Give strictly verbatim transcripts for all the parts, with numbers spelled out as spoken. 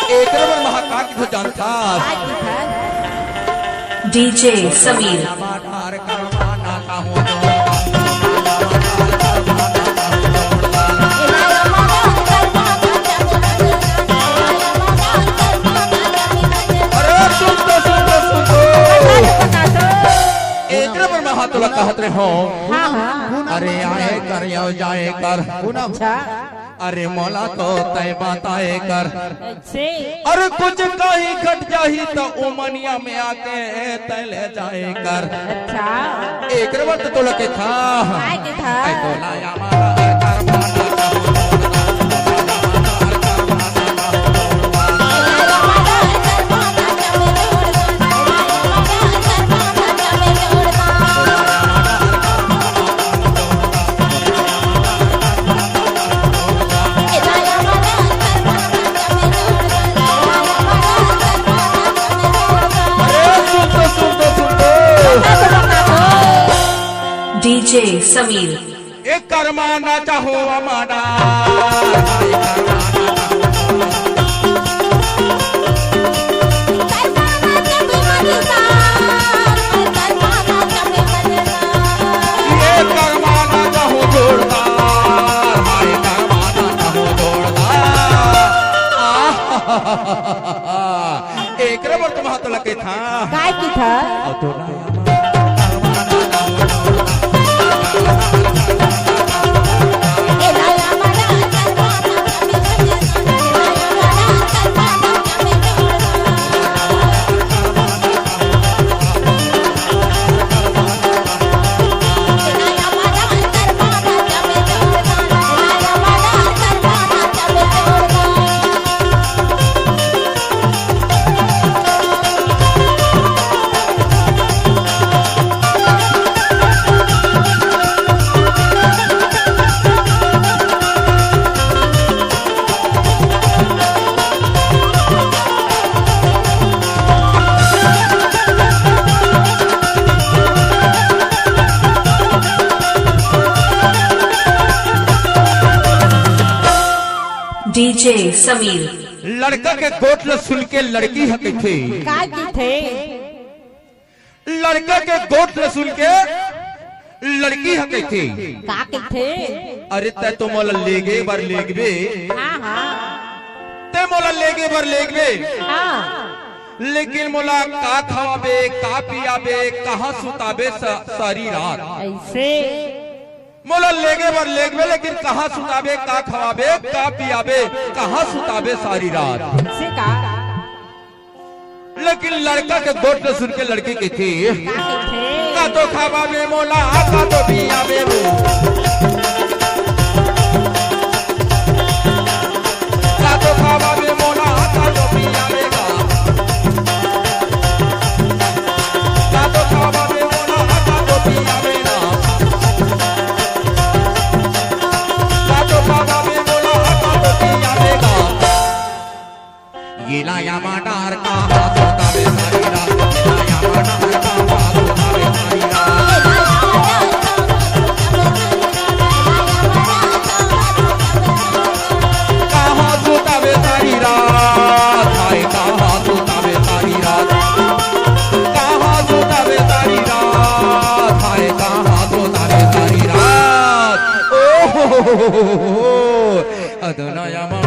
एकरे बर महाकाल के जानथा। डीजे समीर। अरे सुन तो, सुन तो, सुन तो। एकरे बर मैं हा तोला कहत रहे हूँ। हाँ, हाँ। अरे आए कर, यो जाए कर। अच्छा। अरे मोला तो तय बताए कर। से। अरे कुछ कहीं घट जाही त उमनिया में आके तय ले जाए कर। अच्छा। एकरे बर तो तोला के था। काय के था? ऐ तोला या मारा कर मारा। अरे सुन तो, सुन तो, सुन तो। डीजे समीर। ए करमा ना चाहो हमारा। ये करमा ना चाहो जोरदार, हाय करमा ना चाहो जोरदार। आह। एकरे बर तो महत्व लगे था। काय की था? अउ तो ना। डीजे समीर। लड़का के गोठ ल सुन के लड़की ह कहिथे। का कहिथे? लड़का के गोठ ल सुन के लड़की ह कहिथे। का कहिथे? अरे तै तो मोला लेगे बर लेगबे। हाँ, हाँ। तै मोला लेगे बर लेगबे। हाँ। लेकिन मोला का खवाबे, का पियाबे, कहाँ सुताबे स-, सारी रात। ऐसे। मोला लेगे बर लेगबे, लेकिन कहाँ सुताबे, का खवाबे, का पियाबे, कहाँ सुताबे सारी रात। से का? लेकिन लड़का के गोठ ल सुन के लड़की कहिथे, का कहिथे? का तो खवाबे मोला, का तो पियाबे रे। का तो खवाबे मोला, का तो पियाबे गा। का तो खवाबे मोला, का तो पियाबे गा। का तो खवाबे मोला, का तो पियाबे गा। ये लाया मटर कहाँ सुताबे सारी रात, ये लाया मटर कहाँ सुताबे सारी रात। कहाँ सुताबे सारी रात, हाय कहाँ सुताबे सारी रात, कहाँ सुताबे सारी रात, हाय कहाँ सुताबे सारी रात। ओ हो हो हो हो हो। अदनया मन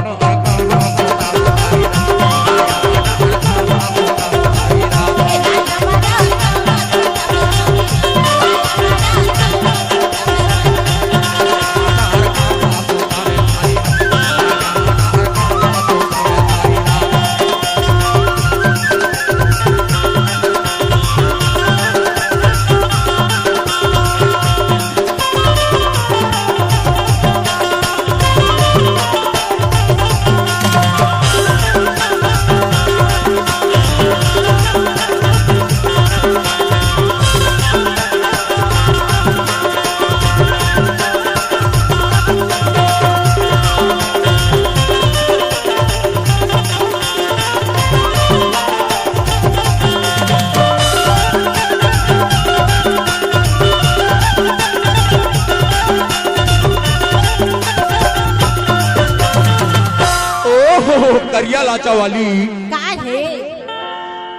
चवाली। का हे?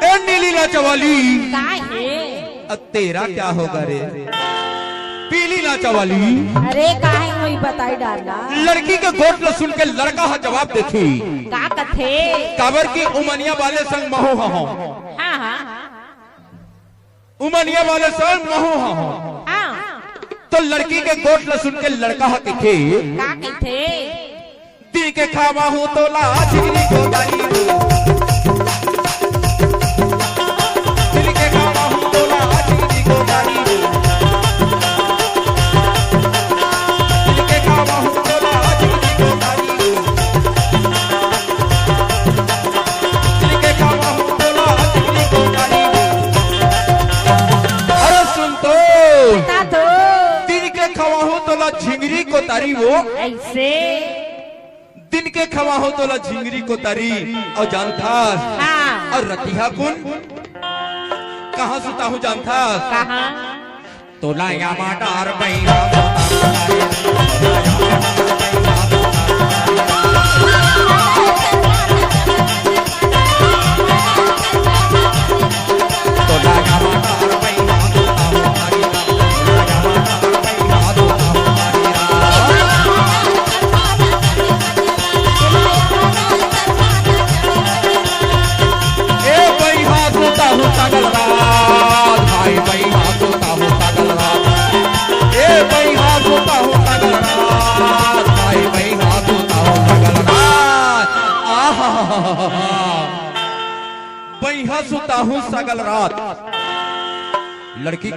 ए नीली ला चवाली। का हे? अब तेरा क्या होगा रे? पीली ला चवाली। अरे काहे वही बताई डारना। लड़की के गोठ ल सुन के लड़का ह जवाब देथे। का कथे? काबर की उमनिया वाले संग महू ह हंव। हाँ, हाँ। उमनिया वाले संग महू ह हंव। हाँ। तो लड़की के गोठ ल सुन के लड़का ह कथे। का कथे? दिन के खावा हूँ तोला झिंगरी को तारी। दिन के खावा हूँ तोला झिंगरी को तारी। दिन के खावा हूँ तोला झिंगरी को तारी। दिन के खावा हूँ तोला झिंगरी को तारी। अरे सुन तो। बता तो। दिन के खावा हूँ तोला झिंगरी को तारी वो। ऐसे। दिन के खवाहूं तोला झिंगरी को तारी। अउ जानथस? हाँ। अउ रतिहा कुन कहाँ सुताहूं जानथस? कहाँ? तोला या माटार बइहा। ए बइहा सुताहूं सागल रात, भाई बइहा सुताहूं सागल रात। ए बइहा सुताहूं सागल रात, भाई बइहा सुताहूं सागल रात। आहा, बइहा सुताहूं सागल रात। लड़की के